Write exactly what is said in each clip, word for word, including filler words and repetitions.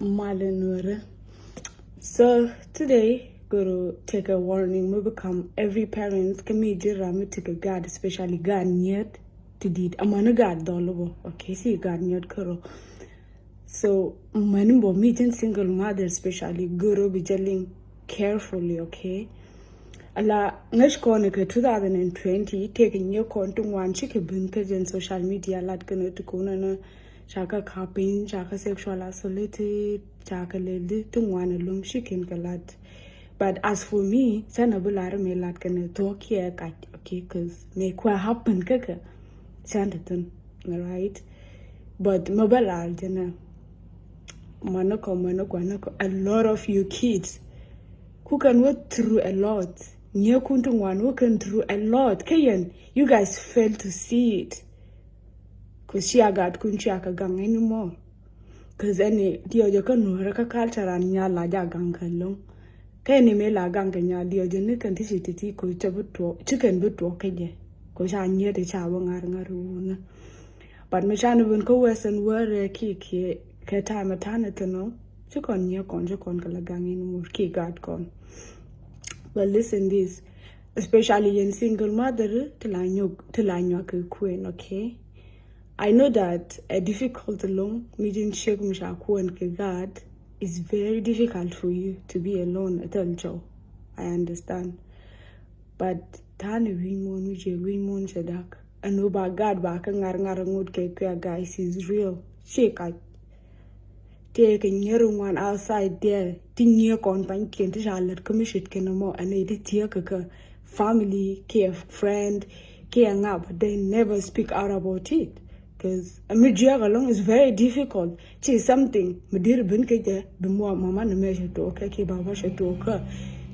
Malɛ nuɔrɛ. So today, goro take a warning mi bi kam every parents kä mi ji̱ ram mi tekɛ gaat, especially gaat nyiet ti dit. Amäni gaat dhɔl bɔ, okay, si gaat nyiet kärɔ. So mäni bɔ mi ji̱n single mother especially, goro bi jɛ liŋ carefully, okay? Ala ŋäc kɔn kɛ two thousand and twenty, tekɛ nyiɛ kɔn ti ŋuan cikɛ ben kä jɛn social media lat kɛn ti kunɛ ni ca kɛ kapiny, ca kɛ sexual isolated, ca kɛ lɛ di ti ŋuan ɛlɔŋ cikɛn kɛ lat. But as for me, canɛ bi lar mi lat kɛn thuɔk kiɛ kac, okay, 'cause ni kuɛ happen kä kɛ canɛ thin, right? But mɛ bä lar jɛnɛ. Mänä kɔ, mänä kɔ, mänä kɔ, a lot of you kids who can went through a lot. Nyiɛ kun ti ŋuan who can through a lot. Kä yɛn, you guys fail to see it. 'Cause cia gaat kun cia kɛ gaŋ anymore. 'Cause ɛni diɔjɛ kä nuɔrɛ kä culture an nya la ja gaŋ kɛ loŋ. Kä ɛni mi la gaŋ kɛ nya diɔjɛ ni kɛn ti ci ti ti 'cause ca bi tuɔk, ci kɛn bi tuɔk kɛ jɛ. 'Cause ca nyiɛ ti ca bi ŋar ŋar wunä. But mi can ben kä Western world kiɛ kiɛ kɛ time a tanɛ thin ɔ, ci kɔn nyiɛ kɔn, ci kɔn kɛ la gaŋ in mur kiɛ gaat kɔn. But listen this, especially yɛn single mother ti la nyuak, ti la nyuak kɛ kuɛn, okay? I know that a difficult long mi ji̱n ciek mi ca kuɛn kɛ gaat, it's very difficult for you to be alone at all, Joe. I understand. But tanɛ wi̱ny muɔn mi jiɛ wi̱ny muɔn cɛ dak. Ɛn wä ba gaat ba kä ŋar ŋar ŋot kɛ kuɛ, guys, is real. Ci kac. Tëë kɛ nyier ŋuan outside there. Ti nyier kɔn pany kiɛn ti ca lät kä mi cit kɛn mɔ ɛn ti thiek kɛ kä family kiɛ friend kiɛ ŋa, but they never speak out about it. 'Cause mi jiɛk along is very difficult. Ci something mi dir ben kɛ jɛ bi muɔ mama ni mɛ cɛ tuɔk kɛ ki baba cɛ tuɔk kɛ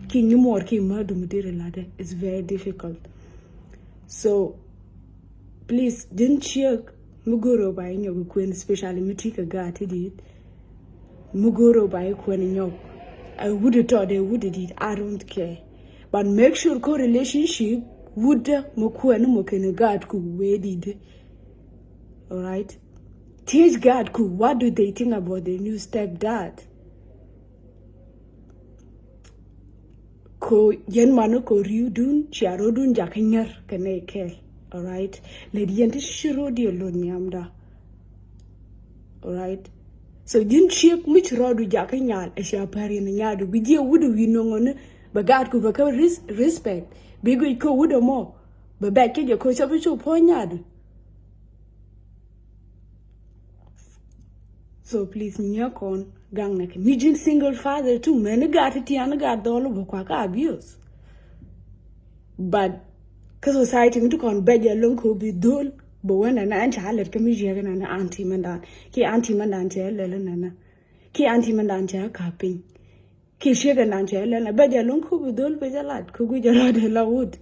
ki nyi muɔr ki madu mi dir ladɛ. It's very difficult. So please, din ciek mi goro ba inyok kuen, especially mi ti kɛ gaat ti dit. Mi goro ba ikuen inyok. I would tɔ de would dit. I don't care. But make sure ko relationship would mo kuen mo kene gaat ku we dit. All right. Teach God ku, what do they think about the new stepdad? Ko yɛn mani ko riw dun cia ro dun jakä nyär kɛ nɛy kɛl. All right. Lɛ di yɛn ti ci ro di lon nyamda. All right. So jin ciek mi ci ro du jakä nyal ɛ cia pär yɛn nyadu bi jiɛ wudu wi nongoni bɛ gaat ku bɛ kä res-, respect. Bi guic ko wudu mɔ bɛ bɛc kä jɛ ko ca bi cu pɔ nyadu. So please, nyɛ kɔn gaŋ nɛ kɛ mi jin single father tu mɛni gaat ti tian gaat dhɔl bɛ kua ka abuse. But kä society mi ti kɔn bɛc jɛ loŋ ko bi dhol bɛ wä nɛnɛ ɛn ca lɛt kä mi jiɛk nɛnɛ auntie mɛndan ki auntie mɛndan cɛ lɛl nɛnɛ ki auntie mɛndan cɛ ka piny. Ki ciek ɛn dan cɛ lɛl ɛ bɛ jɛ lo̱ŋ ku bi dhol bɛ jɛ lat ku guic jɛ lat ɛ la wut.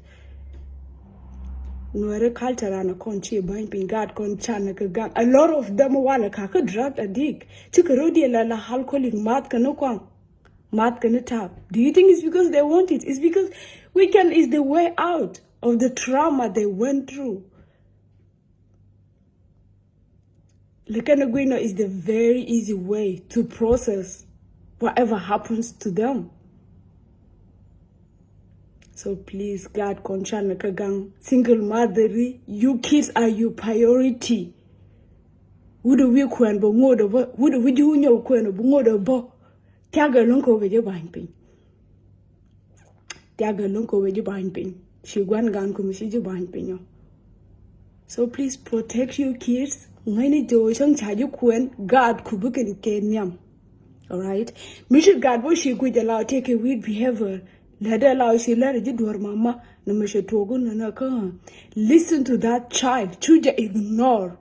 Nuɛri culture an kɔn ci ba̱ny piny gaat kɔn can kɛ gaŋ. A lot of them walɛ ka kä drug addict. Ci kɛ rodi la la alcoholic math kɛ ni kɔaŋ. Math kɛ ni tap. Do you think it's because they want it? It's because weekend is the way out of the trauma they went through. Lɛ kɛn ɛ guic nɔ is the very easy way to process whatever happens to them. So please, gaat kɔn can kä gaŋ. Single mother, you kids are your priority. Wut ɛ wi̱i̱ kuɛn bä ŋot ɛ bä, wut ɛ wi̱i̱ ji̱ wä nyɔk kuɛn ɛ bä ŋot ɛ bä. Thiak ɛ lo̱ŋ kɛ wä bɛ ji̱ ba̱ny piny. Thiak ɛ lo̱ŋ kɛ wä bɛ ji̱ ba̱ny piny. Ci gua̱n gan kum ci ji̱ ba̱ny piny ɔ. So please protect your kids. Ŋäcni jɛ wä cäŋ ca ji̱ kuɛn gaat ku bikɛn kɛ nhiam. All right. Mi ci gaat bä ci guic ɛ la wä tëë kɛ weird behavior. Lɛ dee la wä ci lɛr ji̱ duɔ̱r mama. Ni mi ci tuɔk wä ni na kä. Listen to that child. Cu jɛ ignore.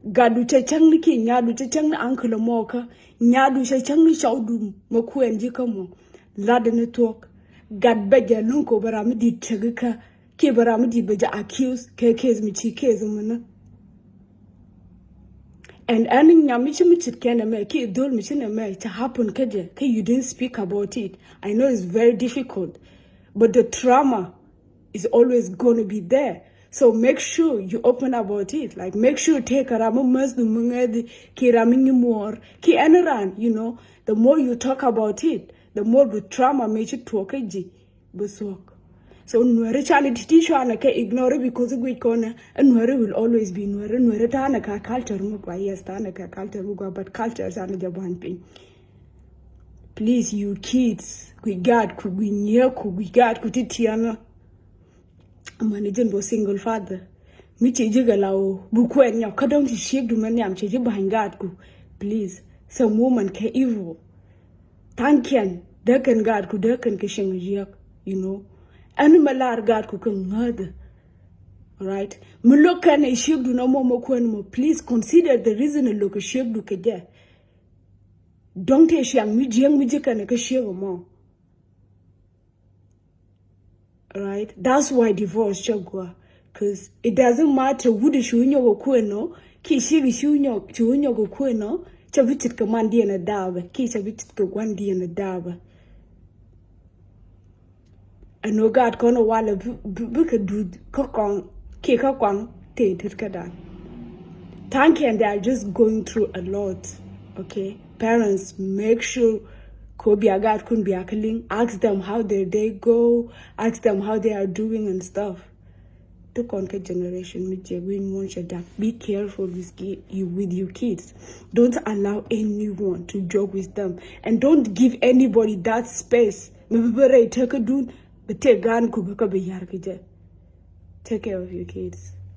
Gatdu cɛ cäŋ ni kiɛ nyadu cɛ cäŋ ni uncle mɔkä. Nyadu cɛ cäŋ ni cɔwdu mɛ kuɛn ji̱ kä mɔ. Lat ni thuɔ̱k. Gat bɛ jɛ luŋ ko bɛ ram mi dit cäk kä. Kiɛ bɛ ram mi dit bɛ jɛ accuse kɛ case mi ci case mi ni. And ɛn nyam mi ci mi cit kɛn ɛmɛ kiɛ dhol mi ci nɛ mɛ cɛ happen kä jɛ kä you didn't speak about it. I know it's very difficult. But the trauma is always gonna be there. So make sure you open about it. Like, make sure tëë kɛ ram mi mäth du mi ŋäthi, ki ram mi nyimuɔɔr, ki ɛn ran, you know, the more you talk about it, the more bi trauma mi ci tuɔk kä ji̱ bi thuɔk. So Nuɛri cali ti ti cuanɛ kɛ ignore because guic kɔnɛ, and Nuɛri will always be Nuɛri. Nuɛri tanɛ kɛ culture mi gua, yes, tanɛ kɛ culture mi gua, but culture tanɛ jɛ buany piny. Please, you kids, gui gaatku, gui nyiɛɛku, gui gaatku ti tiɛmɛ. Mani jin bo single father. Mi ci ji̱ gɛ la o bu kuɛn nyɔk kä dɔ̱ŋ ci ciek du mɛ nhiam ci ji̱ ba̱ny gaatku. Please, some woman kɛ evil. Tha̱a̱ŋkiɛn dee kɛn gaatku dee kɛn kɛ cieŋ jiäk, you know. Ɛn mɛ lar gaatku kɛ ŋäthɛ. Right? Mi lo̱k kɛn ɛ ciek du nɔ mɔ mɛ kuɛn mɔ. Please consider the reason ɛ lo̱k ɛ ciek du kɛ jɛ. Dɔ̱ŋ tëë ciaŋ mi jiäk mi ji̱ kɛn ɛ kä ciek ɛ mɔ. Right? That's why divorce cä gua. Cause it doesn't matter wut cu nyɔk a kuenɔ, ki ci ki cu nyɔk cu nyɔk a kuenɔ, cä bi cit kɛ man diɛn a daabɛ, ki cä bi cit kɛ guan diɛn a daabɛ. Ɛn ɣöö gaat kɔn a walɛ bi kɛ duth kä kɔŋ ki kä kɔŋ tëë tit kä dan. Thank you, and they are just going through a lot. Okay, parents, make sure ko bia gaat kun bia kä liŋ, ask them how their day go, ask them how they are doing and stuff. Ti kɔn kä generation mi jɛ wi̱i̱ muɔ̱ɔ̱n cɛ dak. Be careful with, ki- you, with your kids. Don't allow anyone to joke with them, and don't give anybody that space. Mi bi bɛ rɛy tekä dun, bi tëë gan ku bi kä bi yar ki jɛ. Take care of your kids.